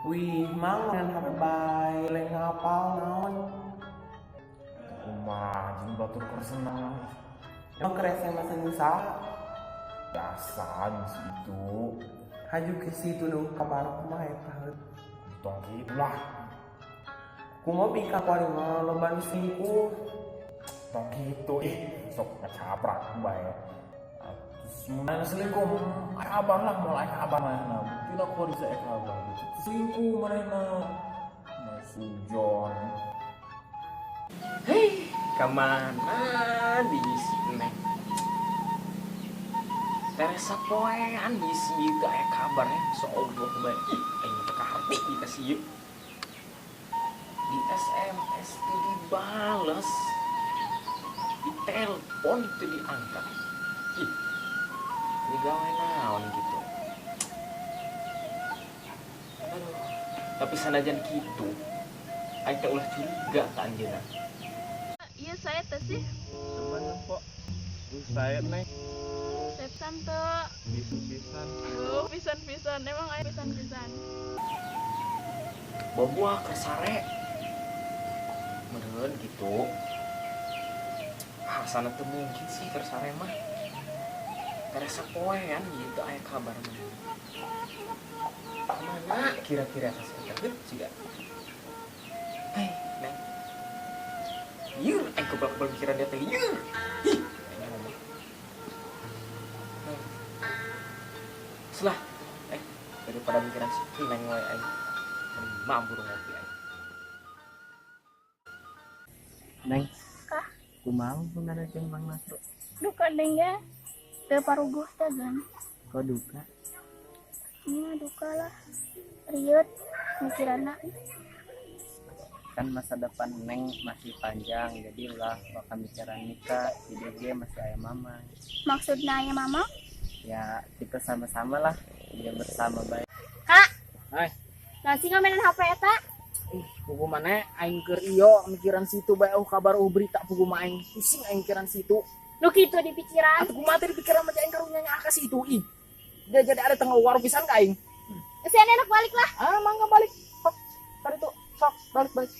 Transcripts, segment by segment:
Wih, mang main HP bae, lain ngapal naon. Kumaha jeung batur keur senang. Emang keur SMS jeung saha? Biasa jeung si itu. Haju ke situ nu kabar kumaha eta heut. Tong kitu lah. Kumaha bika kuari mah loba nu selingkuh. Tong kitu ih, sok ngacaprak bae. Terus mana selingkuh kabar lah, mulai kabar mana. Tidak kok bisa kabar gitu. Selingkuh mana. Masujon. Hei, kemana di si Neng? Teresa poean di si itu aya kabarnya seolah bae. Ih, aing teu kaharti ka si ieu. Di SMS teu dibales. Di telepon teu diangkat. Ih, ini gawe naon gitu. Aduh, tapi sanajan kitu, aing teh ulah curiga ka anjeunna. Iya saya teh sih. Cuman kok saya neng Pisan tuh. pisan-pisan. Oh, pisan-pisan. Emang aya pisan-pisan. Boboah keur sare. Meureun gitu. Sana teu mungkin sih keur sare mah. Teresa poean gitu aya kabar mah. Mana kira-kira tas eta juga. Hei, Neng. Lieur, aing kebal-kebal mikiran dia teh lieur. Ih, aing ngomong. Neng. Selah, daripada mikiran si Neng wae aing. Mending mabur ngopi aing. Neng, Kah? kumaha hubungan jeung Bang Nasro? Duka Neng ya. Teu paruguh teh gan. Kok duka? Iya duka lah. Rieut mikiranna. Kan masa depan Neng masih panjang, jadi ulah bakal mikiran nikah, di DG masih aya mama. Maksudna aya mama? Ya, kita sama-sama lah, dia bersama baik. Kak. Hai. Nasi ngamenan HP eta? Ih, pugu mana aing keur iyo mikiran situ bae kabar berita pugu mah aing pusing aing mikiran situ. Nu kitu di pikiran. Atuh kumaha teh di pikiran mah aing karunya nya ka situ ih. Dia jadi ada tengah waru pisan ka aing. Geus enak balik lah. Ah, mangga balik. Sok. Tadi tuh sok balik balik.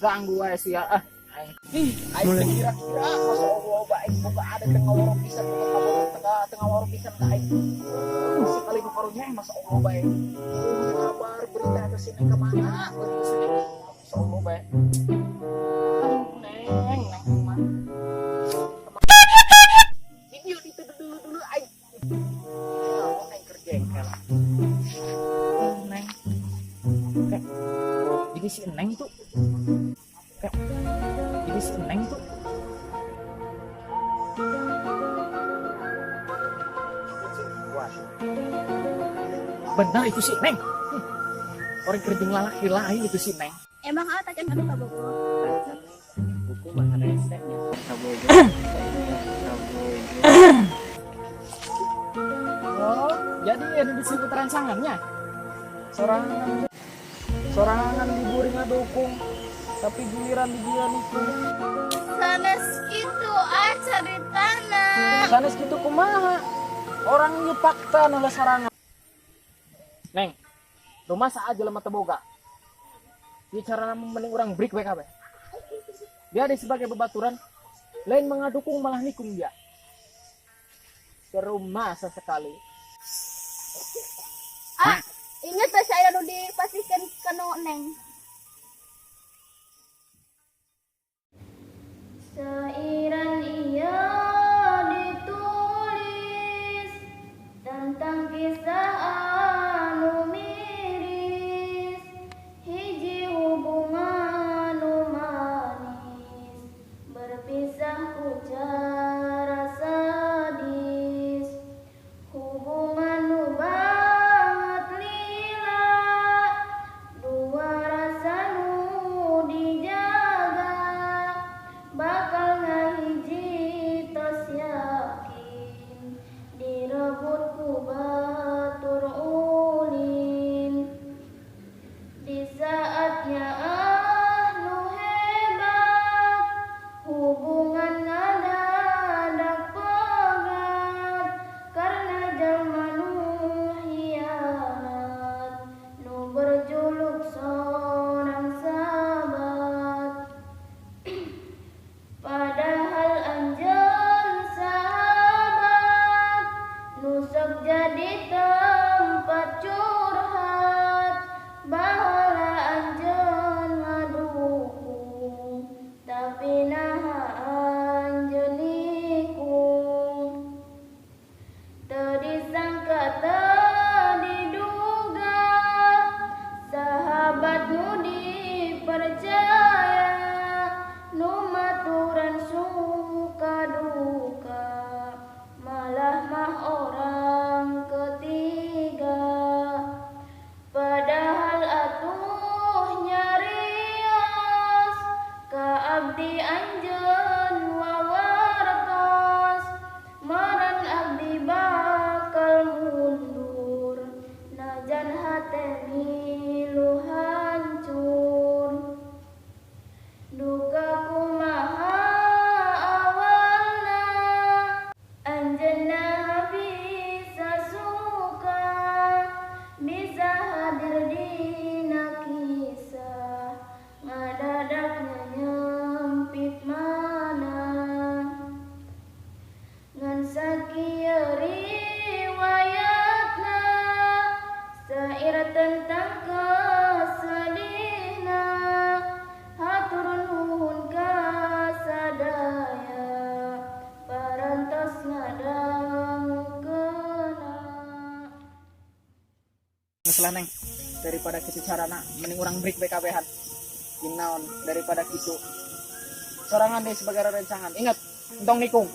Ganggu wae sia ah. Aing. Ih, aing kira-kira masa Allah bae aing boga ada tengah waru pisan boga kabar tengah waru pisan ka aing. Sekali nu karunya masa Allah bae. Kabar berita ke sini ke mana? Berita sini. Masa Allah bae. Aduh, Neng, Neng mah. Video itu dulu aing. Aing kerja jengkel. Neng. Kayak jadi si Neng tuh. Kayak jadi si Neng tuh. Benar itu si Neng. Orang kerja lalaki lain itu si Neng. Emang ah tacan anu kabogo. Tacan buku mah rese nya kabogo. Kabogo. Oh, jadi ada disebut rancangannya. Sorangan diburi ngadukung, tapi giliran di dia nikung. Sanes kitu ah caritana. Sanes kitu kumaha? Orang ieu fakta nu sarangan. Neng, rumah saat jelema teu boga. Ieu carana mending urang break bae kabeh. Dia ada sebagai bebaturan, lain mengadukung malah nikung dia. Ke rumah sesekali. Ah, ingat teh saya nu dipastikan kanu Neng. Sairan iya ditulis tentang kisah anu Hate milu hancur. Duka kumaha awalna, anjeunna bisa suka, bisa hadir dina kisah, ngadadak nyempit mana. Ngan sakieu riwayatna, syair tentang kesedihna, hatur nuhun ka sadaya parantos ngadangukeunna. Geus lah, Neng, daripada kitu carana mending urang break BKB-han. Jeung naon daripada kitu. Sorangan deh sebagai rencangan. Ingat, entong nikung.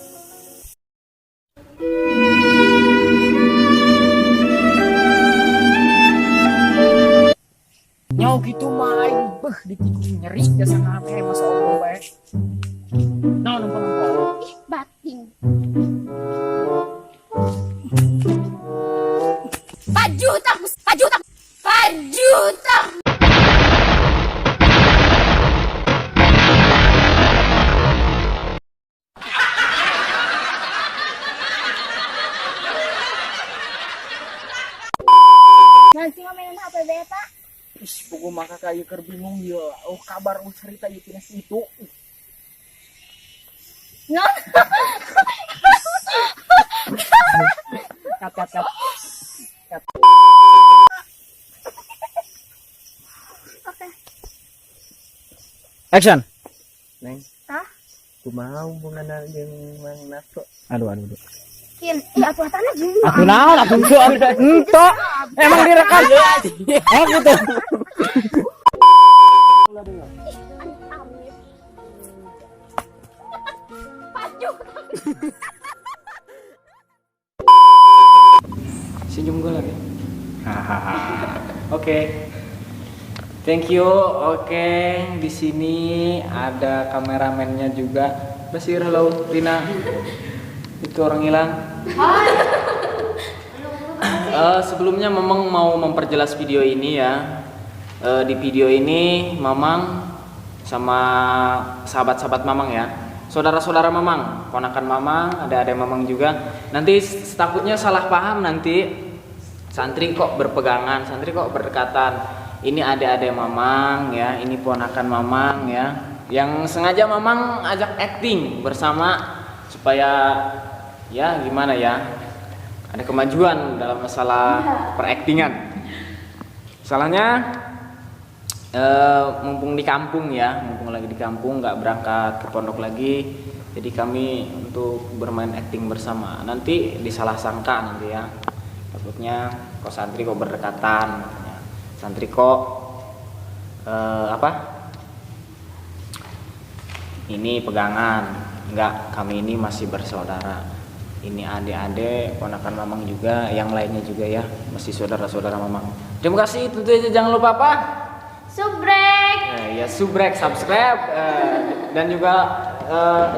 Nyau gitu mah aing beuh ditikung nyeri jasa kabeh, masa Allah bae. Naon nempo-nempo? Ih, bating. Pajutak, pajutak, pajutak. Nanti ngomongin HP beta. Ih, pugu maka kayu keur bingung ya. Oh, kabar, oh cerita ieu tina si itu. No. Cut, cut, cut. Cut. Oke. Action. Neng. Hah? Kumaha hubunganna jeung Mang Naso? Aduh, aduh, aduh. Kin, ih atuh tanah jeung. Aku naon atuh ento. Emang direkam. Oh gitu. Amit. Pajutak. Senyum gue lagi. Oke. Thank you. Oke, di sini ada kameramennya juga. Basir, halo Rina. Itu orang hilang. Sebelumnya Mamang mau memperjelas video ini ya. Di video ini Mamang sama sahabat-sahabat Mamang ya. Saudara-saudara Mamang, ponakan Mamang, ada ada Mamang juga. Nanti takutnya salah paham nanti. Santri kok berpegangan, santri kok berdekatan. Ini ada-ada Mamang ya, ini ponakan Mamang ya. Yang sengaja Mamang ajak acting bersama supaya ya gimana ya, ada kemajuan dalam masalah peraktingan. Salahnya mumpung di kampung ya, mumpung lagi di kampung nggak berangkat ke pondok lagi, jadi kami untuk bermain acting bersama. Nanti disalah sangka nanti ya, takutnya kok santri kok berdekatan, katanya. Santri kok apa? Ini pegangan, enggak, kami ini masih bersaudara. Ini adik-adik, ponakan Mamang juga, yang lainnya juga ya, masih saudara-saudara Mamang. Terima kasih, tentu aja jangan lupa apa? Subrek. Ya subrek, subscribe, dan juga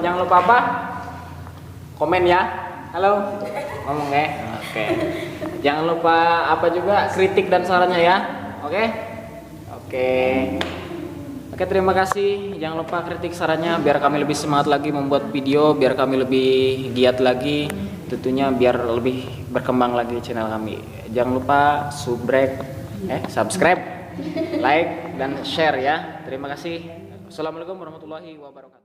jangan lupa apa? Komen ya. Halo, ngomong ya. Oke. Jangan lupa apa juga kritik dan sarannya ya. Oke. Oke. Oke, terima kasih. Jangan lupa kritik sarannya biar kami lebih semangat lagi membuat video, biar kami lebih giat lagi, tentunya biar lebih berkembang lagi channel kami. Jangan lupa subscribe, like dan share ya. Terima kasih. Assalamualaikum warahmatullahi wabarakatuh.